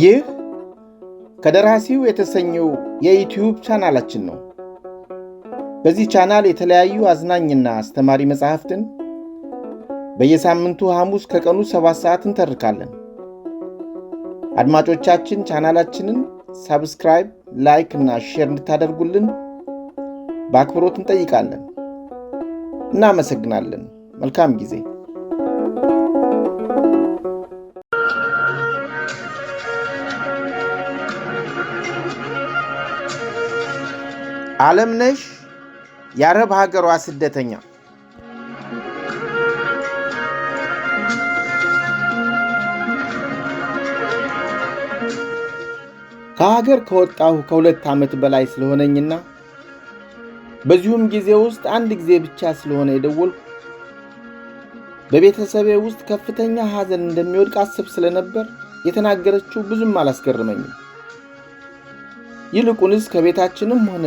ይህ ከደራሲው የተሰኘው የዩትዩብ ቻናላችን ነው። በዚህ ቻናል የተለያዩ አዝናኝና አስተማሪ መጽሐፍትን በየሳምንቱ ሐሙስ ከቀኑ 7 ሰዓት እንተርካለን። አድማጮቻችን ቻናላችንን subscribe፣ like እና share እንድታደርጉልን በአክብሮት እንጠይቃለን። እናመሰግናለን። መልካም ጊዜ። ዓለምነሽ የአረብ ሀገሯ ስደተኛ። ከሀገር ከወጣሁ ከ2 ዓመት በላይ ስለሆነኝና በዚሁም ጊዜ ውስጥ አንድ ጊዜ ብቻ ስለሆነ የደወልኩ በቤተሰቤ ውስጥ ከፍተኛ ሐዘን እንደሚወድቅ አስብ ስለነበር የተናገረችው ብዙም አላስገረመኝም። ይልቁንስ ከቤታችንም ሆነ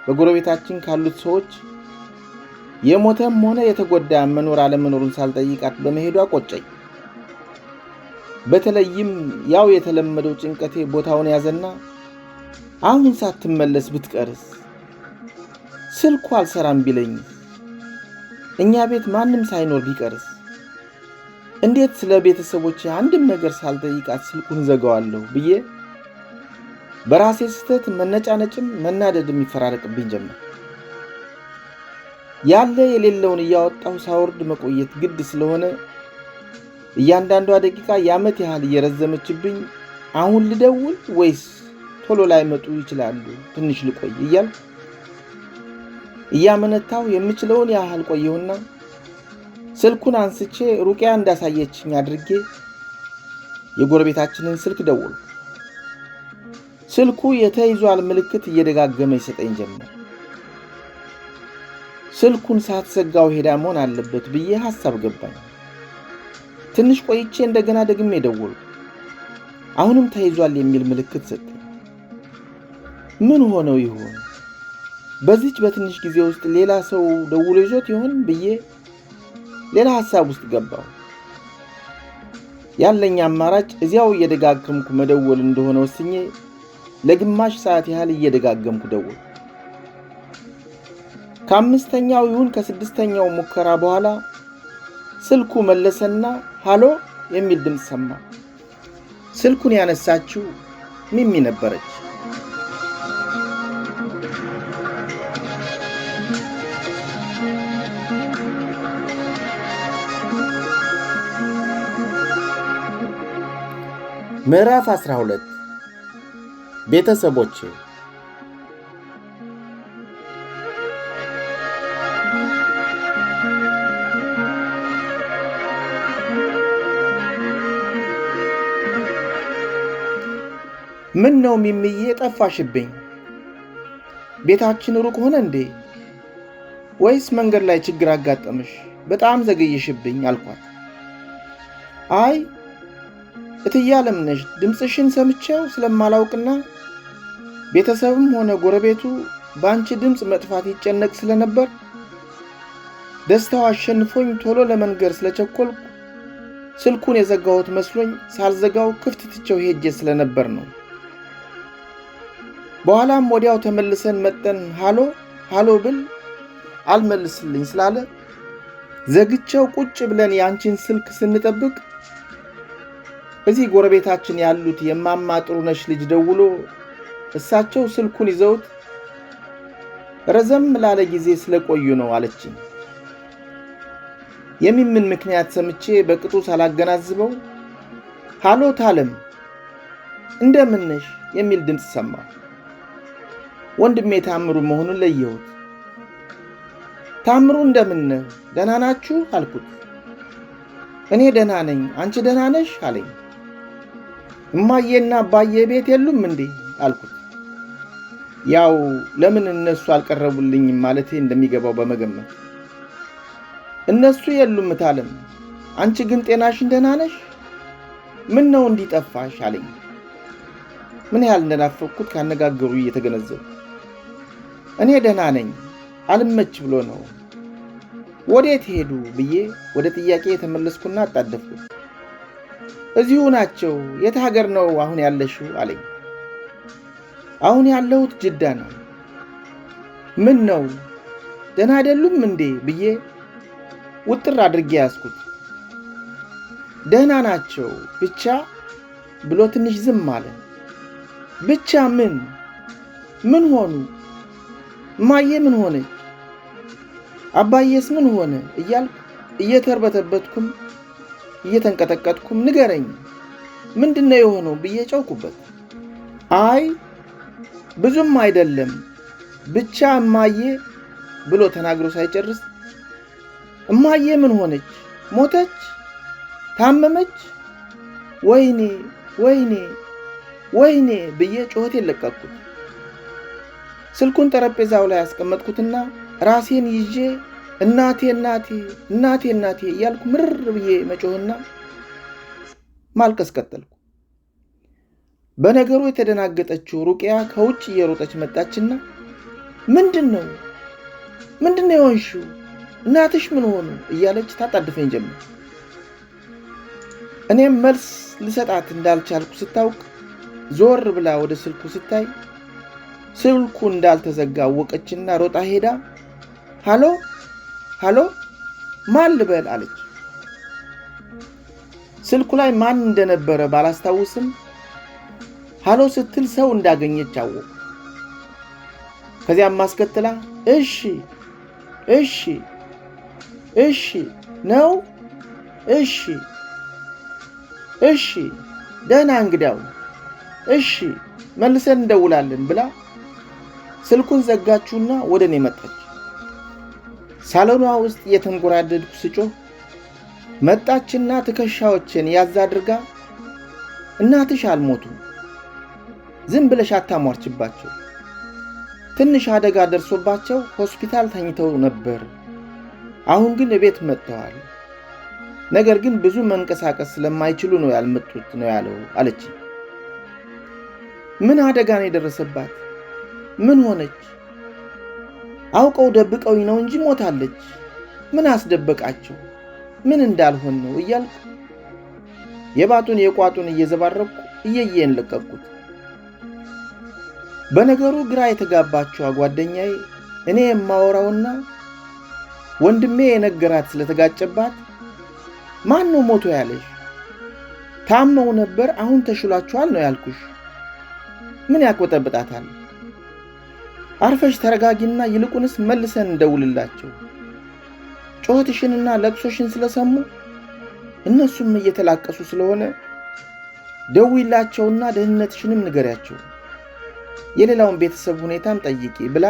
በጎረቤታችን ካሉት ሰዎች የሞተም ሆነ የተጎዳ መኖር አለመኖሩን ሳልጠይቃት በመሄዷ ቆጨኝ። በተለይም ያው የተለመደው ጭንቀቴ ቦታውን ያዘና አሁን ሳትመለስ ብትቀርስ፣ ስልኩ አልሰራም ቢለኝስ፣ እኛ ቤት ማንም ሳይኖር ቢቀርስ፣ እንዴት ስለ ቤተሰቦቼ አንድም ነገር ሳልጠይቃት ስልኩን ዘጋዋለሁ ብዬ በራሴ ስህተት መነጫነጭም መናደድም ይፈራረቅብኝ ጀመር። ያለ የሌለውን እያወጣሁ ሳወርድ መቆየት ግድ ስለሆነ እያንዳንዷ ደቂቃ የዓመት ያህል እየረዘመችብኝ አሁን ልደውል ወይስ ቶሎ ላይመጡ ይችላሉ ትንሽ ልቆይ እያልኩ እያመነታሁ የምችለውን ያህል ቆየሁና ስልኩን አንስቼ ሩቅያ እንዳሳየችኝ አድርጌ የጎረቤታችንን ስልክ ደወልኩ። ስልኩ የተይዟል ምልክት እየደጋገመ ይሰጠኝ ጀመር። ስልኩን ሳትዘጋው ሄዳ መሆን አለበት ብዬ ሐሳብ ገባኝ። ትንሽ ቆይቼ እንደገና ደግሜ ደወልኩ። አሁንም ተይዟል የሚል ምልክት ሰጠኝ። ምን ሆነው ይሆን? በዚች በትንሽ ጊዜ ውስጥ ሌላ ሰው ደውሎ ይዞት ይሆን ብዬ ሌላ ሐሳብ ውስጥ ገባሁ። ያለኝ አማራጭ እዚያው እየደጋገምኩ መደወል እንደሆነ ወስኜ ለግማሽ ሰዓት ያህል እየደጋገምኩ ደወልኩ። ከ5ኛው ይሁን ከ6ኛው ሙከራ በኋላ ስልኩ መለሰና ሃሎ የሚል ድምፅ ሰማ። ስልኩን ያነሳችው ሚሚ ነበረች። ምዕራፍ 12 ቤተሰቦቼ። ምን ነው ሚሚዬ ጠፋሽብኝ? ቤታችን ሩቅ ሆነ እንዴ? ወይስ መንገድ ላይ ችግር አጋጠመሽ? በጣም ዘገየሽብኝ አልኳት። አይ እትዬ አለምነሽ ድምፅሽን ሰምቼው ስለማላውቅና ቤተሰብም ሆነ ጎረቤቱ በአንቺ ድምፅ መጥፋት ይጨነቅ ስለነበር ደስታው አሸንፎኝ ቶሎ ለመንገር ስለቸኮልኩ ስልኩን የዘጋሁት መስሎኝ ሳልዘጋው ክፍት ትቼው ሄጄ ስለነበር ነው። በኋላም ወዲያው ተመልሰን መጠን ሃሎ ሃሎ ብል አልመልስልኝ ስላለ ዘግቼው ቁጭ ብለን ያንቺን ስልክ ስንጠብቅ እዚህ ጎረቤታችን ያሉት የማማ ጥሩነሽ ልጅ ደውሎ እሳቸው ስልኩን ይዘውት ረዘም ላለ ጊዜ ስለቆዩ ነው አለችኝ። የሚምን ምክንያት ሰምቼ በቅጡ ሳላገናዝበው ሃሎ ታለም እንደምን ነሽ የሚል ድምፅ ሰማሁ። ወንድሜ ታምሩ መሆኑን ለየሁት። ታምሩ እንደምን ነህ? ደህና ናችሁ አልኩት። እኔ ደህና ነኝ፣ አንቺ ደህና ነሽ አለኝ። እማዬና አባዬ ቤት የሉም እንዴ አልኩት። ያው ለምን እነሱ አልቀረቡልኝም ማለቴ እንደሚገባው በመገመት እነሱ የሉም እታለም፣ አንቺ ግን ጤናሽን ደህና ነሽ? ምን ነው እንዲጠፋሽ አለኝ። ምን ያህል እንደናፈቅኩት ካነጋገሩ እየተገነዘቡ እኔ ደህና ነኝ አልመች ብሎ ነው። ወዴት ሄዱ ብዬ ወደ ጥያቄ የተመለስኩና አጣደፍኩት። እዚሁ ናቸው። የት ሀገር ነው አሁን ያለሽው አለኝ። አሁን ያለሁት ጅዳ ነው። ምን ነው ደህና አይደሉም እንዴ ብዬ ውጥር አድርጌ ያዝኩት። ደህና ናቸው ብቻ ብሎ ትንሽ ዝም አለ። ብቻ ምን ምን ሆኑ? እማዬ ምን ሆነች? አባዬስ ምን ሆነ? እያልኩ እየተርበተበትኩም እየተንቀጠቀጥኩም ንገረኝ፣ ምንድነው የሆነው ብዬ ጨውኩበት። አይ ብዙም አይደለም ብቻ እማዬ ብሎ ተናግሮ ሳይጨርስ እማዬ ምን ሆነች? ሞተች? ታመመች? ወይኔ ወይኔ ወይኔ ብዬ ጩኸቴን ለቀቅኩት። ስልኩን ጠረጴዛው ላይ ያስቀመጥኩትና ራሴን ይዤ እናቴ እናቴ እናቴ እናቴ እያልኩ ምርር ብዬ መጮህና ማልቀስ ቀጠልኩ። በነገሩ የተደናገጠችው ሩቅያ ከውጭ እየሮጠች መጣችና ምንድን ነው ምንድን ነው የሆንሽው? እናትሽ ምን ሆኑ? እያለች ታጣድፈኝ ጀመር። እኔም መልስ ልሰጣት እንዳልቻልኩ ስታውቅ ዞር ብላ ወደ ስልኩ ስታይ ስልኩ እንዳልተዘጋ አወቀችና ሮጣ ሄዳ ሃሎ ሃሎ ማን ልበል አለች። ስልኩ ላይ ማን እንደነበረ ባላስታውስም ሃሎ ስትል ሰው እንዳገኘች አወቅኩ። ከዚያም ማስከትላ እሺ እሺ እሺ ነው እሺ እሺ ደህና እንግዳው እሺ መልሰን እንደውላለን ብላ ስልኩን ዘጋችውና ወደ እኔ መጣች። ሳሎኗ ውስጥ እየተንጎራደድኩ ስጮህ መጣችና ትከሻዎችን ያዝ አድርጋ እናትሽ አልሞቱም፣ ዝም ብለሽ አታሟርችባቸው፣ ትንሽ አደጋ ደርሶባቸው ሆስፒታል ተኝተው ነበር። አሁን ግን እቤት መጥተዋል። ነገር ግን ብዙ መንቀሳቀስ ስለማይችሉ ነው ያልመጡት ነው ያለው አለች። ምን አደጋ ነው የደረሰባት? ምን ሆነች? አውቀው ደብቀውኝ ነው እንጂ ሞታለች። ምን አስደበቃቸው? ምን እንዳልሆን ነው እያልኩ የባጡን የቋጡን እየዘባረቅኩ እየየን ለቀቅኩት። በነገሩ ግራ የተጋባችዋ ጓደኛዬ እኔ የማወራውና ወንድሜ የነገራት ስለተጋጨባት ማን ነው ሞቶ ያለሽ? ታመው ነበር፣ አሁን ተሽሏቸዋል ነው ያልኩሽ። ምን ያቆጠብጣታል? አርፈሽ ተረጋጊና ይልቁንስ መልሰን እንደውልላቸው። ጩኸትሽንና ለቅሶሽን ስለሰሙ እነሱም እየተላቀሱ ስለሆነ ደውይላቸውና ደህንነትሽንም ንገሪያቸው፣ የሌላውን ቤተሰብ ሁኔታም ጠይቂ ብላ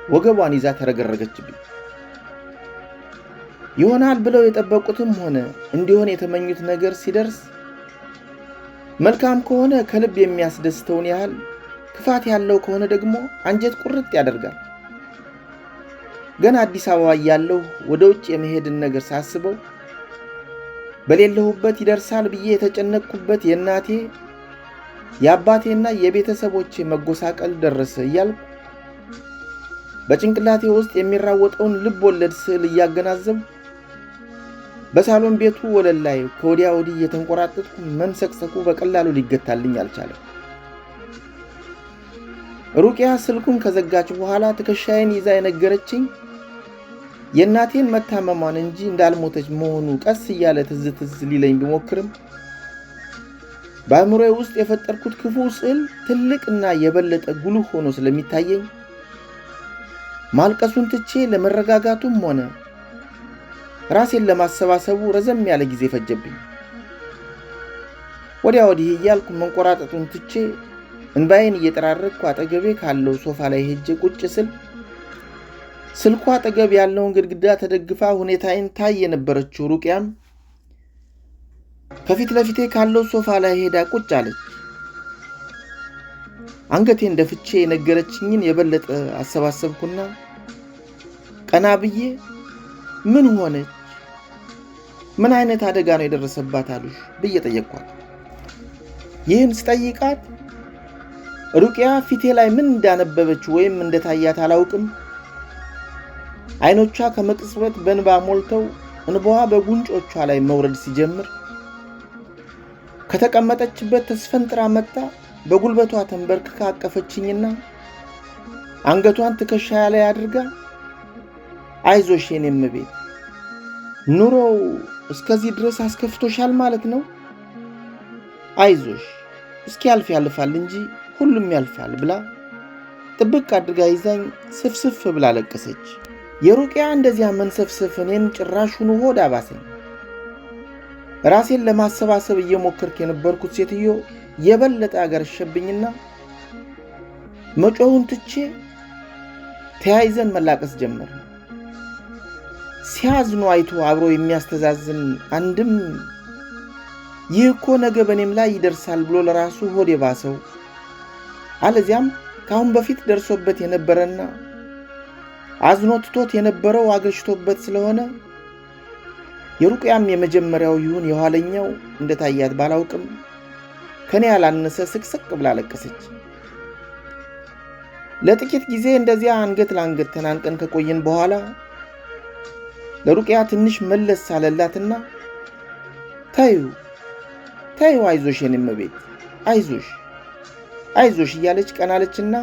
ወገቧን ይዛ ተረገረገችብኝ። ይሆናል ብለው የጠበቁትም ሆነ እንዲሆን የተመኙት ነገር ሲደርስ መልካም ከሆነ ከልብ የሚያስደስተውን ያህል ክፋት ያለው ከሆነ ደግሞ አንጀት ቁርጥ ያደርጋል። ገና አዲስ አበባ እያለሁ ወደ ውጭ የመሄድን ነገር ሳስበው በሌለሁበት ይደርሳል ብዬ የተጨነቅኩበት የእናቴ የአባቴና የቤተሰቦቼ መጎሳቀል ደረሰ እያልኩ በጭንቅላቴ ውስጥ የሚራወጠውን ልብ ወለድ ስዕል እያገናዘብኩ በሳሎን ቤቱ ወለል ላይ ከወዲያ ወዲህ እየተንቆራጠጥኩ መንሰቅሰቁ በቀላሉ ሊገታልኝ አልቻለም። ሩቅያ ስልኩን ከዘጋች በኋላ ትከሻዬን ይዛ የነገረችኝ የእናቴን መታመሟን እንጂ እንዳልሞተች መሆኑ ቀስ እያለ ትዝ ትዝ ሊለኝ ቢሞክርም በአእምሮዬ ውስጥ የፈጠርኩት ክፉ ስዕል ትልቅና የበለጠ ጉልህ ሆኖ ስለሚታየኝ ማልቀሱን ትቼ ለመረጋጋቱም ሆነ ራሴን ለማሰባሰቡ ረዘም ያለ ጊዜ ፈጀብኝ። ወዲያ ወዲህ እያልኩ መንቆራጠጡን ትቼ እንባዬን እየጠራረግኩ አጠገቤ ካለው ሶፋ ላይ ሄጄ ቁጭ ስል ስልኩ አጠገብ ያለውን ግድግዳ ተደግፋ ሁኔታዬን ታይ የነበረችው ሩቅያም ከፊት ለፊቴ ካለው ሶፋ ላይ ሄዳ ቁጭ አለች። አንገቴን ደፍቼ የነገረችኝን የበለጠ አሰባሰብኩና ቀና ብዬ ምን ሆነች? ምን አይነት አደጋ ነው የደረሰባት አሉሽ ብዬ ጠየቅኳት። ይህን ስጠይቃት ሩቅያ ፊቴ ላይ ምን እንዳነበበች ወይም እንደታያት አላውቅም። አይኖቿ ከመቅጽበት በእንባ ሞልተው እንባዋ በጉንጮቿ ላይ መውረድ ሲጀምር ከተቀመጠችበት ተስፈንጥራ መጣ። በጉልበቷ ተንበርክካ አቀፈችኝና አንገቷን ትከሻያ ላይ አድርጋ አይዞሽ የኔ እመቤት፣ ኑሮው እስከዚህ ድረስ አስከፍቶሻል ማለት ነው? አይዞሽ እስኪያልፍ ያልፋል እንጂ ሁሉም ያልፋል ብላ ጥብቅ አድርጋ ይዛኝ ስፍስፍ ብላ አለቀሰች። የሩቅያ እንደዚያ መንሰፍሰፍ እኔን ጭራሹኑ ሆድ አባሰኝ። ራሴን ለማሰባሰብ እየሞከርክ የነበርኩት ሴትዮ የበለጠ አገረሸብኝና መጮሁን ትቼ ተያይዘን መላቀስ ጀመር። ሲያዝኑ አይቶ አብሮ የሚያስተዛዝን አንድም ይህ እኮ ነገ በእኔም ላይ ይደርሳል ብሎ ለራሱ ሆድ የባሰው አለዚያም ከአሁን በፊት ደርሶበት የነበረና አዝኖ ትቶት የነበረው አገርሽቶበት ስለሆነ የሩቅያም የመጀመሪያው ይሁን የኋለኛው እንደታያት ባላውቅም ከኔ ያላነሰ ስቅስቅ ብላ አለቀሰች። ለጥቂት ጊዜ እንደዚያ አንገት ለአንገት ተናንቀን ከቆየን በኋላ ለሩቅያ ትንሽ መለስ አለላትና ተዩ ተዩ፣ አይዞሽ የኔ እመቤት አይዞሽ አይዞሽ እያለች ቀናለችና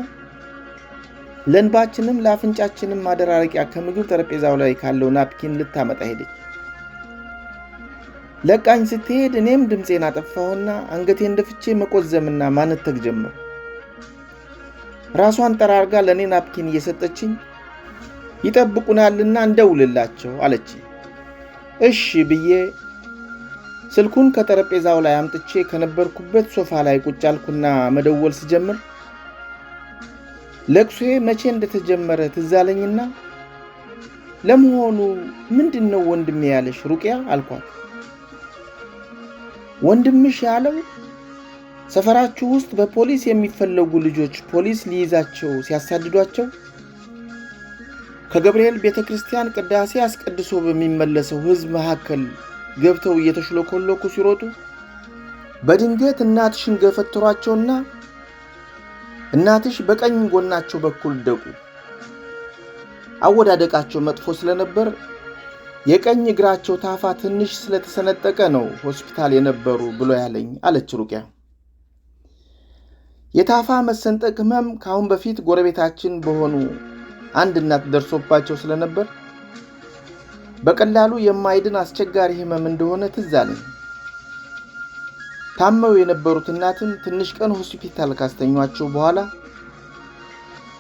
ለእንባችንም ለአፍንጫችንም ማደራረቂያ ከምግብ ጠረጴዛው ላይ ካለው napkin ልታመጣ ሄደች። ለቃኝ ስትሄድ እኔም ድምፄን አጠፋሁና አንገቴን ደፍቼ መቆዘምና ማንተግ ጀመርኩ። ራሷን ጠራርጋ ለእኔ napkin እየሰጠችኝ ይጠብቁናልና እንደውልላቸው አለችኝ። እሺ ብዬ ስልኩን ከጠረጴዛው ላይ አምጥቼ ከነበርኩበት ሶፋ ላይ ቁጭ አልኩና መደወል ስጀምር ለቅሶዬ መቼ እንደተጀመረ ትዝ አለኝና ለመሆኑ ምንድን ነው ወንድሜ ያለሽ ሩቅያ አልኳት። ወንድምሽ ያለው ሰፈራችሁ ውስጥ በፖሊስ የሚፈለጉ ልጆች ፖሊስ ሊይዛቸው ሲያሳድዷቸው ከገብርኤል ቤተ ክርስቲያን ቅዳሴ አስቀድሶ በሚመለሰው ሕዝብ መካከል ገብተው እየተሽሎኮሎኩ ሲሮጡ በድንገት እናትሽን ገፈትሯቸውና እናትሽ በቀኝ ጎናቸው በኩል ደቁ። አወዳደቃቸው መጥፎ ስለነበር የቀኝ እግራቸው ታፋ ትንሽ ስለተሰነጠቀ ነው ሆስፒታል የነበሩ ብሎ ያለኝ አለች ሩቅያ። የታፋ መሰንጠቅ ህመም ከአሁን በፊት ጎረቤታችን በሆኑ አንድ እናት ደርሶባቸው ስለነበር በቀላሉ የማይድን አስቸጋሪ ህመም እንደሆነ ትዝ አለኝ። ታመው የነበሩት እናትም ትንሽ ቀን ሆስፒታል ካስተኟቸው በኋላ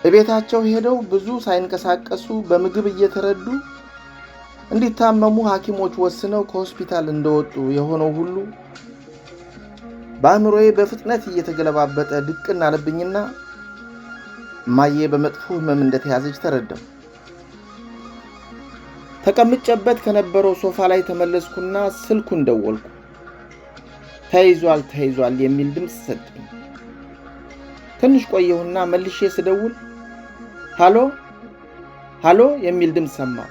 እቤታቸው ሄደው ብዙ ሳይንቀሳቀሱ በምግብ እየተረዱ እንዲታመሙ ሐኪሞች ወስነው ከሆስፒታል እንደወጡ የሆነው ሁሉ በአእምሮዬ በፍጥነት እየተገለባበጠ ድቅን አለብኝና እማዬ በመጥፎ ህመም እንደተያዘች ተረዳሁ። ተቀምጨበት ከነበረው ሶፋ ላይ ተመለስኩና ስልኩን ደወልኩ። ተይዟል ተይዟል የሚል ድምፅ ሰጠኝ። ትንሽ ቆየሁና መልሼ ስደውል ሃሎ ሃሎ የሚል ድምፅ ሰማሁ።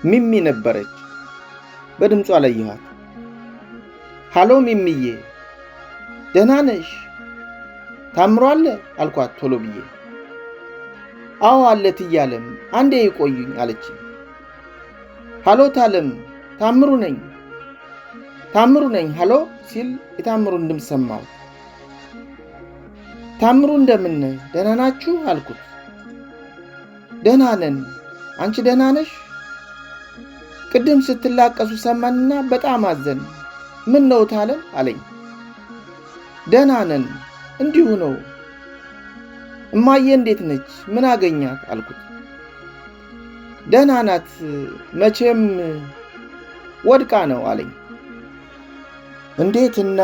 ሚሚ ነበረች። በድምጿ ለየኋት። ሃሎ ሚሚዬ፣ ደህና ነሽ? ታምሮ አለ አልኳት ቶሎ ብዬ። አዎ አለ ትያለም፣ አንዴ ይቆዩኝ አለች። ሃሎ ታለም፣ ታምሩ ነኝ ታምሩ ነኝ ሃሎ ሲል የታምሩን ድምፅ ሰማሁት። ታምሩ እንደምን ደህና ናችሁ አልኩት። ደህና ነን፣ አንቺ ደህና ነሽ? ቅድም ስትላቀሱ ሰማንና በጣም አዘን። ምን ነው ታለም አለኝ። ደህና ነን፣ እንዲሁ ነው። እማዬ እንዴት ነች? ምን አገኛት አልኩት። ደህና ናት፣ መቼም ወድቃ ነው አለኝ። እንዴትና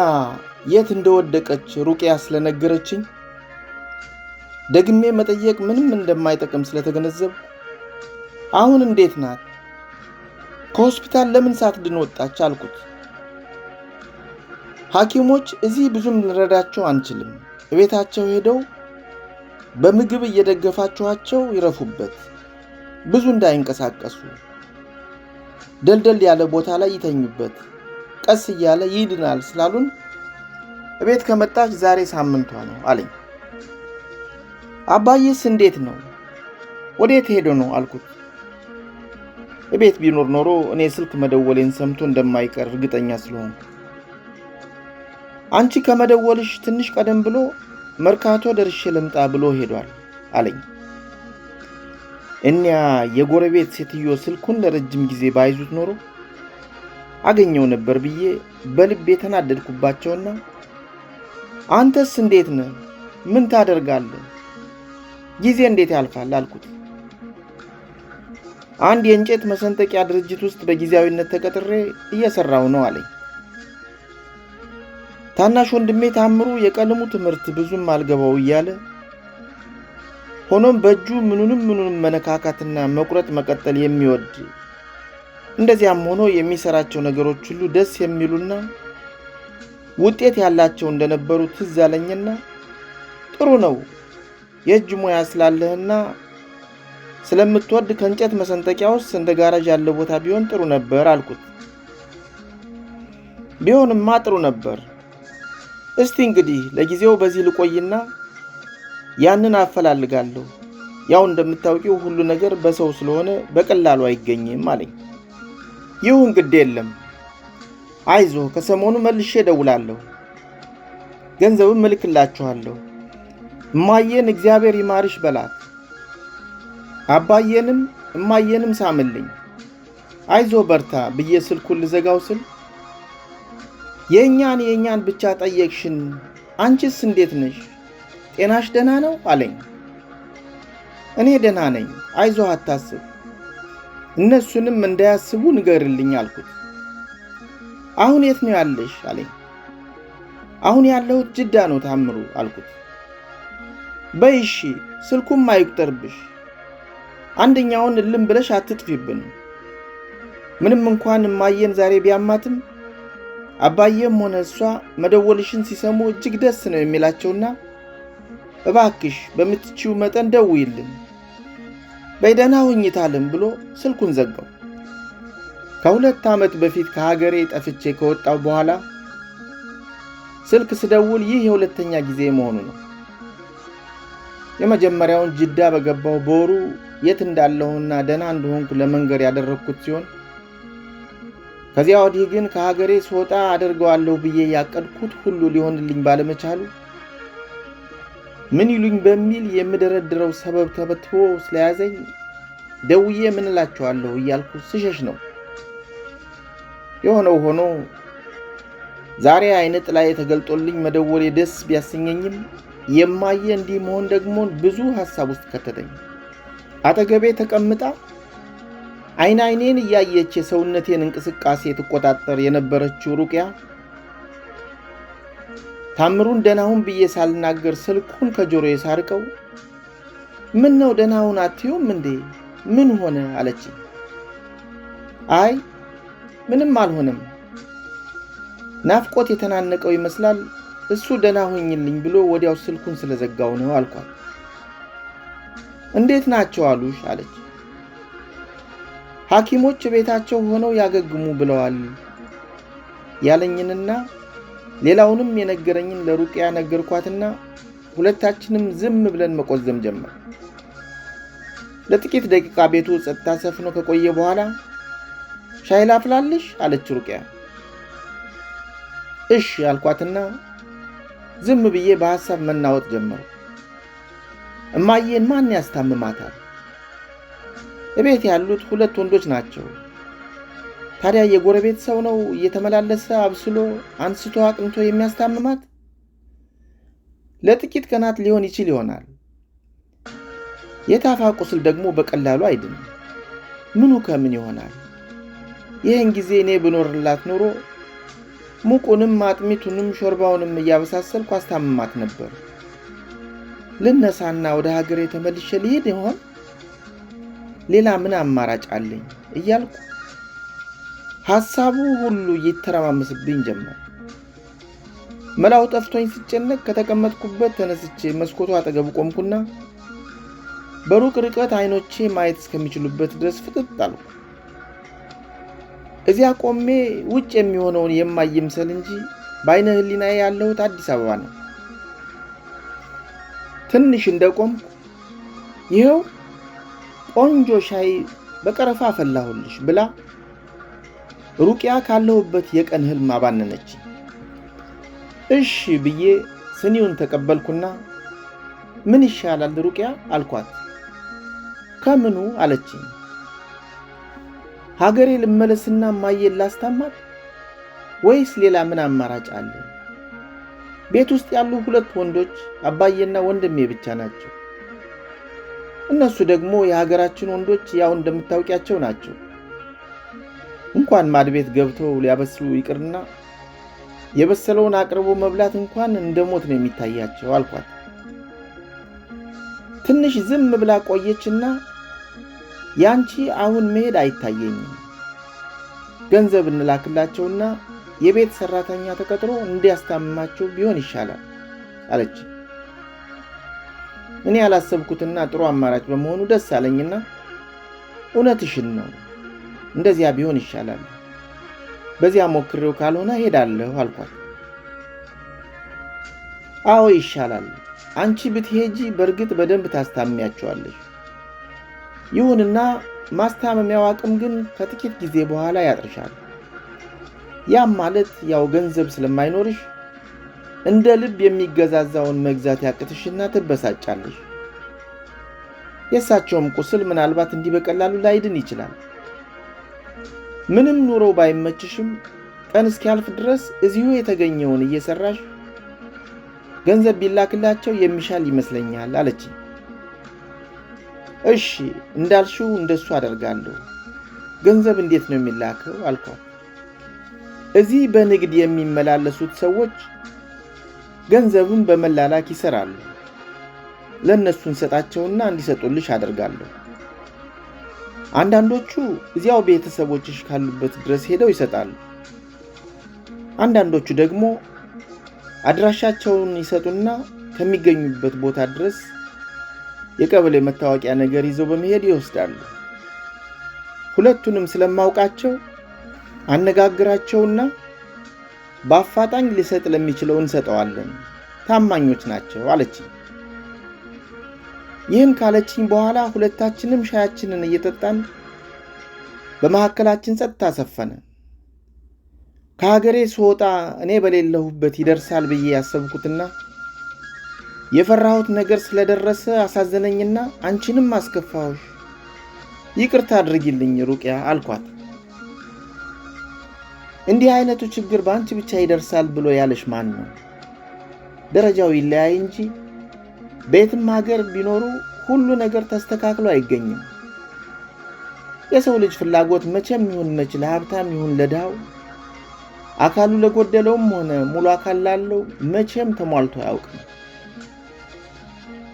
የት እንደወደቀች ሩቅያ ስለነገረችኝ ደግሜ መጠየቅ ምንም እንደማይጠቅም ስለተገነዘብኩ አሁን እንዴት ናት? ከሆስፒታል ለምን ሳትድን ወጣች አልኩት። ሐኪሞች እዚህ ብዙም ልንረዳቸው አንችልም፣ እቤታቸው ሄደው በምግብ እየደገፋችኋቸው ይረፉበት፣ ብዙ እንዳይንቀሳቀሱ፣ ደልደል ያለ ቦታ ላይ ይተኙበት፣ ቀስ እያለ ይድናል ስላሉን እቤት ከመጣች ዛሬ ሳምንቷ ነው አለኝ። አባዬስ እንዴት ነው? ወዴት ሄዶ ነው አልኩት። እቤት ቢኖር ኖሮ እኔ ስልክ መደወሌን ሰምቶ እንደማይቀር እርግጠኛ ስለሆንኩ አንቺ ከመደወልሽ ትንሽ ቀደም ብሎ መርካቶ ደርሼ ልምጣ ብሎ ሄዷል አለኝ። እኒያ የጎረቤት ሴትዮ ስልኩን ለረጅም ጊዜ ባይዙት ኖሮ አገኘው ነበር ብዬ በልቤ ተናደድኩባቸውና አንተስ እንዴት ነህ? ምን ታደርጋለህ? ጊዜ እንዴት ያልፋል? አልኩት። አንድ የእንጨት መሰንጠቂያ ድርጅት ውስጥ በጊዜያዊነት ተቀጥሬ እየሰራሁ ነው አለኝ። ታናሽ ወንድሜ ታምሩ የቀለሙ ትምህርት ብዙም አልገባው እያለ ሆኖም በእጁ ምኑንም ምኑንም መነካካትና መቁረጥ መቀጠል የሚወድ፣ እንደዚያም ሆኖ የሚሰራቸው ነገሮች ሁሉ ደስ የሚሉና ውጤት ያላቸው እንደነበሩ ትዝ አለኝና ጥሩ ነው፣ የእጅ ሙያ ስላለህና ስለምትወድ ከእንጨት መሰንጠቂያ ውስጥ እንደ ጋራዥ ያለ ቦታ ቢሆን ጥሩ ነበር አልኩት። ቢሆንማ ጥሩ ነበር። እስቲ እንግዲህ ለጊዜው በዚህ ልቆይና ያንን አፈላልጋለሁ። ያው እንደምታውቂው ሁሉ ነገር በሰው ስለሆነ በቀላሉ አይገኝም አለኝ። ይሁን ግድ የለም፣ አይዞህ፣ ከሰሞኑ መልሼ እደውላለሁ፣ ገንዘብም እልክላችኋለሁ። እማዬን እግዚአብሔር ይማርሽ በላት፣ አባዬንም እማዬንም ሳምልኝ፣ አይዞህ በርታ ብዬ ስልኩን ልዘጋው ስል የእኛን የእኛን ብቻ ጠየቅሽን፣ አንቺስ እንዴት ነሽ? ጤናሽ ደህና ነው አለኝ። እኔ ደህና ነኝ፣ አይዞህ አታስብ፣ እነሱንም እንዳያስቡ ንገርልኝ አልኩት። አሁን የት ነው ያለሽ አለኝ። አሁን ያለሁት ጅዳ ነው ታምሩ አልኩት። በይ እሺ፣ ስልኩም አይቁጠርብሽ፣ አንደኛውን እልም ብለሽ አትጥፊብን። ምንም እንኳን እማዬን ዛሬ ቢያማትም አባዬም ሆነ እሷ መደወልሽን ሲሰሙ እጅግ ደስ ነው የሚላቸውና እባክሽ በምትችይው መጠን ደውይልን፣ በይ ደህና ሁኚ ታለም ብሎ ስልኩን ዘጋው። ከ2 ዓመት በፊት ከሀገሬ ጠፍቼ ከወጣሁ በኋላ ስልክ ስደውል ይህ የሁለተኛ ጊዜ መሆኑ ነው። የመጀመሪያውን ጅዳ በገባው በወሩ የት እንዳለሁና ደህና እንደሆንኩ ለመንገር ያደረግኩት ሲሆን ከዚያ ወዲህ ግን ከሀገሬ ስወጣ አደርገዋለሁ ብዬ ያቀድኩት ሁሉ ሊሆንልኝ ባለመቻሉ ምን ይሉኝ በሚል የምደረድረው ሰበብ ተበትቦ ስለያዘኝ ደውዬ ምን እላቸዋለሁ እያልኩ ስሸሽ ነው። የሆነው ሆኖ ዛሬ አይነ ጥላዬ ተገልጦልኝ መደወሌ ደስ ቢያሰኘኝም የማየ እንዲህ መሆን ደግሞ ብዙ ሐሳብ ውስጥ ከተተኝ። አጠገቤ ተቀምጣ አይን አይኔን እያየች የሰውነቴን እንቅስቃሴ ትቆጣጠር የነበረችው ሩቅያ ታምሩን ደህና ሁን ብዬ ሳልናገር ስልኩን ከጆሮዬ ሳርቀው ምን ነው ደህና ሁን አትዩም እንዴ? ምን ሆነ አለችኝ። አይ ምንም አልሆነም፣ ናፍቆት የተናነቀው ይመስላል፣ እሱ ደህና ሁኝልኝ ብሎ ወዲያው ስልኩን ስለዘጋው ነው አልኳት። እንዴት ናቸው አሉሽ አለች። ሐኪሞች ቤታቸው ሆነው ያገግሙ ብለዋል ያለኝንና ሌላውንም የነገረኝን ለሩቅያ ነገርኳትና ሁለታችንም ዝም ብለን መቆዘም ጀመር። ለጥቂት ደቂቃ ቤቱ ጸጥታ ሰፍኖ ከቆየ በኋላ ሻይ ላፍላልሽ አለች ሩቅያ። እሽ አልኳትና ዝም ብዬ በሐሳብ መናወጥ ጀመርኩ። እማዬን ማን ያስታምማታል? እቤት ያሉት 2 ወንዶች ናቸው። ታዲያ የጎረቤት ሰው ነው እየተመላለሰ አብስሎ አንስቶ አቅንቶ የሚያስታምማት? ለጥቂት ቀናት ሊሆን ይችል ይሆናል። የታፋ ቁስል ደግሞ በቀላሉ አይድንም። ምኑ ከምን ይሆናል? ይህን ጊዜ እኔ ብኖርላት ኖሮ ሙቁንም አጥሚቱንም ሾርባውንም እያበሳሰልኩ አስታምማት ነበር። ልነሳና ወደ ሀገሬ ተመልሼ ልሄድ ይሆን? ሌላ ምን አማራጭ አለኝ እያልኩ ሐሳቡ ሁሉ እየተረማመስብኝ ጀመር። መላው ጠፍቶኝ ስጨነቅ ከተቀመጥኩበት ተነስቼ መስኮቱ አጠገብ ቆምኩና በሩቅ ርቀት አይኖቼ ማየት እስከሚችሉበት ድረስ ፍጥጥ አልኩ። እዚያ ቆሜ ውጭ የሚሆነውን የማይ ይምሰል እንጂ በአይነ ህሊናዬ ያለሁት አዲስ አበባ ነው። ትንሽ እንደቆምኩ ይኸው ቆንጆ ሻይ በቀረፋ አፈላሁልሽ ብላ ሩቅያ ካለሁበት የቀን ህልም አባነነች። እሺ ብዬ ስኒውን ተቀበልኩና ምን ይሻላል ሩቅያ አልኳት። ከምኑ አለችኝ። ሀገሬ ልመለስና እማዬን ላስታማት ወይስ ሌላ ምን አማራጭ አለ? ቤት ውስጥ ያሉ ሁለት ወንዶች አባዬና ወንድሜ ብቻ ናቸው። እነሱ ደግሞ የሀገራችን ወንዶች ያው እንደምታውቂያቸው ናቸው። እንኳን ማድቤት ገብተው ሊያበስሉ ይቅርና የበሰለውን አቅርቦ መብላት እንኳን እንደ ሞት ነው የሚታያቸው አልኳት። ትንሽ ዝም ብላ ቆየችና ያንቺ አሁን መሄድ አይታየኝም፣ ገንዘብ እንላክላቸውና የቤት ሰራተኛ ተቀጥሮ እንዲያስታምማቸው ቢሆን ይሻላል አለች። እኔ ያላሰብኩትና ጥሩ አማራጭ በመሆኑ ደስ አለኝና እውነትሽን ነው፣ እንደዚያ ቢሆን ይሻላል፣ በዚያ ሞክሬው ካልሆነ ሄዳለሁ አልኳት። አዎ ይሻላል፣ አንቺ ብትሄጂ በእርግጥ በደንብ ታስታሚያቸዋለሽ። ይሁንና ማስታመሚያው አቅም ግን ከጥቂት ጊዜ በኋላ ያጥርሻል። ያም ማለት ያው ገንዘብ ስለማይኖርሽ እንደ ልብ የሚገዛዛውን መግዛት ያቅትሽና ትበሳጫለሽ። የእሳቸውም ቁስል ምናልባት እንዲህ በቀላሉ ላይድን ይችላል። ምንም ኑሮ ባይመችሽም ቀን እስኪያልፍ ድረስ እዚሁ የተገኘውን እየሰራሽ ገንዘብ ቢላክላቸው የሚሻል ይመስለኛል አለችኝ። እሺ እንዳልሽው እንደሱ አደርጋለሁ። ገንዘብ እንዴት ነው የሚላከው አልኳት። እዚህ በንግድ የሚመላለሱት ሰዎች ገንዘቡን በመላላክ ይሰራሉ። ለእነሱ እንሰጣቸውና እንዲሰጡልሽ አደርጋለሁ። አንዳንዶቹ እዚያው ቤተሰቦችሽ ካሉበት ድረስ ሄደው ይሰጣሉ። አንዳንዶቹ ደግሞ አድራሻቸውን ይሰጡና ከሚገኙበት ቦታ ድረስ የቀበሌ መታወቂያ ነገር ይዘው በመሄድ ይወስዳሉ። ሁለቱንም ስለማውቃቸው አነጋግራቸውና በአፋጣኝ ሊሰጥ ለሚችለው እንሰጠዋለን፣ ታማኞች ናቸው አለችኝ። ይህን ካለችኝ በኋላ ሁለታችንም ሻያችንን እየጠጣን በመካከላችን ጸጥታ ሰፈነ። ከሀገሬ ስወጣ እኔ በሌለሁበት ይደርሳል ብዬ ያሰብኩትና የፈራሁት ነገር ስለደረሰ አሳዘነኝና አንቺንም አስከፋሁሽ፣ ይቅርታ አድርጊልኝ ሩቅያ አልኳት። እንዲህ አይነቱ ችግር በአንቺ ብቻ ይደርሳል ብሎ ያለሽ ማን ነው? ደረጃው ይለያይ እንጂ በየትም ሀገር ቢኖሩ ሁሉ ነገር ተስተካክሎ አይገኝም። የሰው ልጅ ፍላጎት መቼም ይሁን መች ለሀብታም ይሁን ለድሃው፣ አካሉ ለጎደለውም ሆነ ሙሉ አካል ላለው መቼም ተሟልቶ አያውቅም።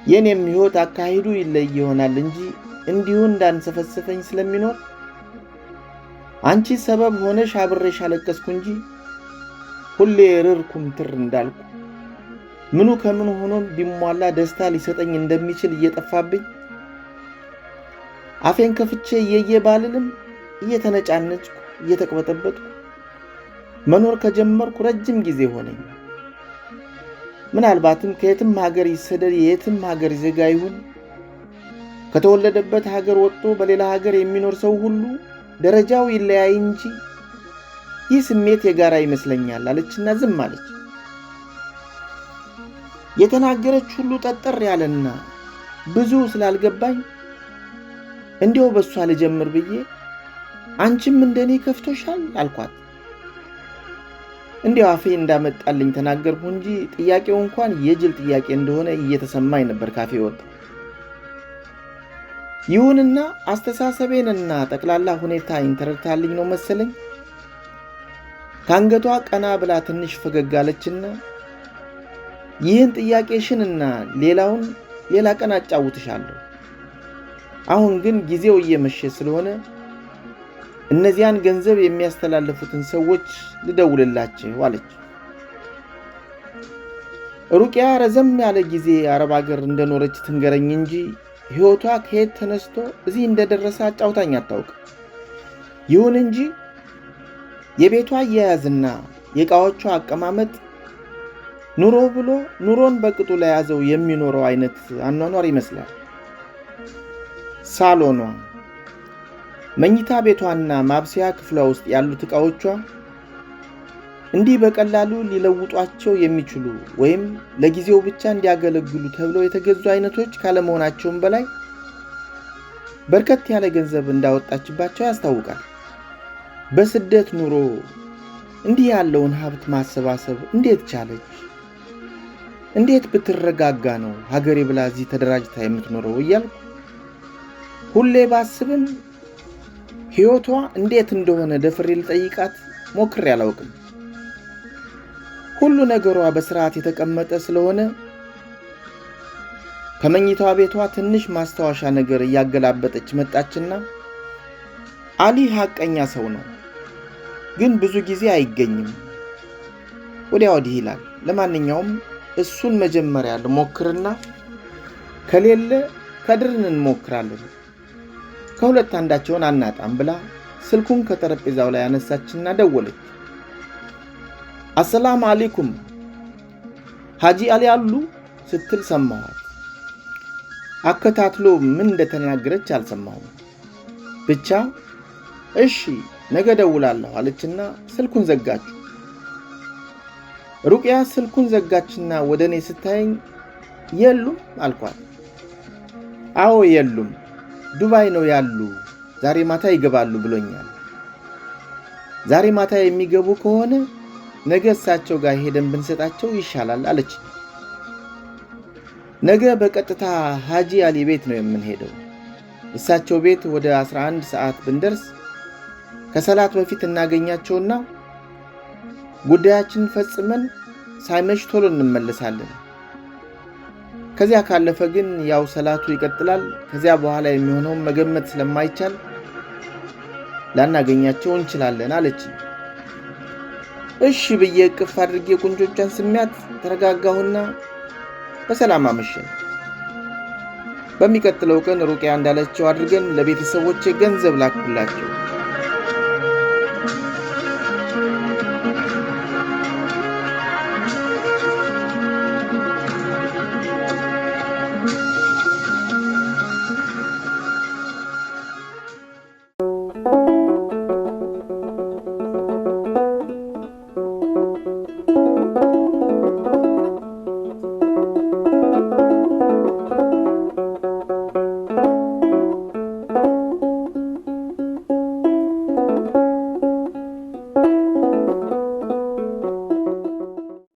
የኔም ሕይወት አካሂዱ ይለይ ይሆናል እንጂ እንዲሁ እንዳንሰፈሰፈኝ ስለሚኖር አንቺ ሰበብ ሆነሽ አብሬሽ አለቀስኩ እንጂ ሁሌ ርር ኩምትር እንዳልኩ ምኑ ከምኑ ሆኖ ቢሟላ ደስታ ሊሰጠኝ እንደሚችል እየጠፋብኝ አፌን ከፍቼ እየየ ባልልም እየተነጫነጭኩ እየተቅበጠበጥኩ መኖር ከጀመርኩ ረጅም ጊዜ ሆነኝ። ምናልባትም ከየትም ሀገር ይሰደድ የየትም ሀገር ዜጋ ይሁን ከተወለደበት ሀገር ወጥቶ በሌላ ሀገር የሚኖር ሰው ሁሉ ደረጃው ይለያይ እንጂ ይህ ስሜት የጋራ ይመስለኛል አለችና ዝም አለች። የተናገረች ሁሉ ጠጠር ያለና ብዙ ስላልገባኝ እንዲያው በሷ ልጀምር ብዬ አንቺም እንደኔ ከፍቶሻል አልኳት። እንዲያው አፌ እንዳመጣልኝ ተናገርኩ እንጂ ጥያቄው እንኳን የጅል ጥያቄ እንደሆነ እየተሰማኝ ነበር ካፌ ወጣ። ይሁንና አስተሳሰቤንና ጠቅላላ ሁኔታ ተረድታልኝ ነው መሰለኝ ከአንገቷ ቀና ብላ ትንሽ ፈገግ አለችና ይህን ጥያቄሽንና ሌላውን ሌላ ቀን አጫውትሻለሁ። አሁን ግን ጊዜው እየመሸ ስለሆነ እነዚያን ገንዘብ የሚያስተላልፉትን ሰዎች ልደውልላቸው አለች። ሩቅያ ረዘም ያለ ጊዜ አረብ አገር እንደኖረች ትንገረኝ እንጂ ሕይወቷ ከየት ተነስቶ እዚህ እንደደረሰ አጫውታኝ አታውቅም። ይሁን እንጂ የቤቷ አያያዝና የዕቃዎቿ አቀማመጥ ኑሮ ብሎ ኑሮን በቅጡ ለያዘው የሚኖረው አይነት አኗኗር ይመስላል። ሳሎኗ፣ መኝታ ቤቷና ማብሰያ ክፍሏ ውስጥ ያሉት ዕቃዎቿ እንዲህ በቀላሉ ሊለውጧቸው የሚችሉ ወይም ለጊዜው ብቻ እንዲያገለግሉ ተብለው የተገዙ አይነቶች ካለመሆናቸውም በላይ በርከት ያለ ገንዘብ እንዳወጣችባቸው ያስታውቃል። በስደት ኑሮ እንዲህ ያለውን ሀብት ማሰባሰብ እንዴት ቻለች? እንዴት ብትረጋጋ ነው ሀገሬ ብላ እዚህ ተደራጅታ የምትኖረው እያልኩ ሁሌ ባስብም ሕይወቷ እንዴት እንደሆነ ደፍሬ ልጠይቃት ሞክሬ አላውቅም። ሁሉ ነገሯ በስርዓት የተቀመጠ ስለሆነ ከመኝታዋ ቤቷ ትንሽ ማስታወሻ ነገር እያገላበጠች መጣችና አሊ ሐቀኛ ሰው ነው፣ ግን ብዙ ጊዜ አይገኝም፣ ወዲያ ወዲህ ይላል። ለማንኛውም እሱን መጀመሪያ ልሞክርና ከሌለ ከድርን እንሞክራለን፣ ከሁለት አንዳቸውን አናጣም ብላ ስልኩን ከጠረጴዛው ላይ አነሳችና ደወለች። አሰላም አለይኩም ሐጂ አሊ አሉ ስትል ሰማኋት። አከታትሎ ምን እንደተናገረች አልሰማሁም። ብቻ እሺ ነገ ደውላለሁ አለችና ስልኩን ዘጋችው። ሩቅያ ስልኩን ዘጋችና ወደ እኔ ስታየኝ የሉም አልኳት። አዎ የሉም፣ ዱባይ ነው ያሉ፣ ዛሬ ማታ ይገባሉ ብሎኛል። ዛሬ ማታ የሚገቡ ከሆነ ነገ እሳቸው ጋር ሄደን ብንሰጣቸው ይሻላል አለች። ነገ በቀጥታ ሐጂ አሊ ቤት ነው የምንሄደው። እሳቸው ቤት ወደ 11 ሰዓት ብንደርስ ከሰላት በፊት እናገኛቸውና ጉዳያችንን ፈጽመን ሳይመሽ ቶሎ እንመለሳለን። ከዚያ ካለፈ ግን ያው ሰላቱ ይቀጥላል። ከዚያ በኋላ የሚሆነውን መገመት ስለማይቻል ላናገኛቸው እንችላለን አለች። እሺ ብዬ እቅፍ አድርጌ ቁንጮቿን ስሚያት ተረጋጋሁና በሰላም አመሸን። በሚቀጥለው ቀን ሩቅያ እንዳለችው አድርገን ለቤተሰቦቼ ገንዘብ ላኩላቸው።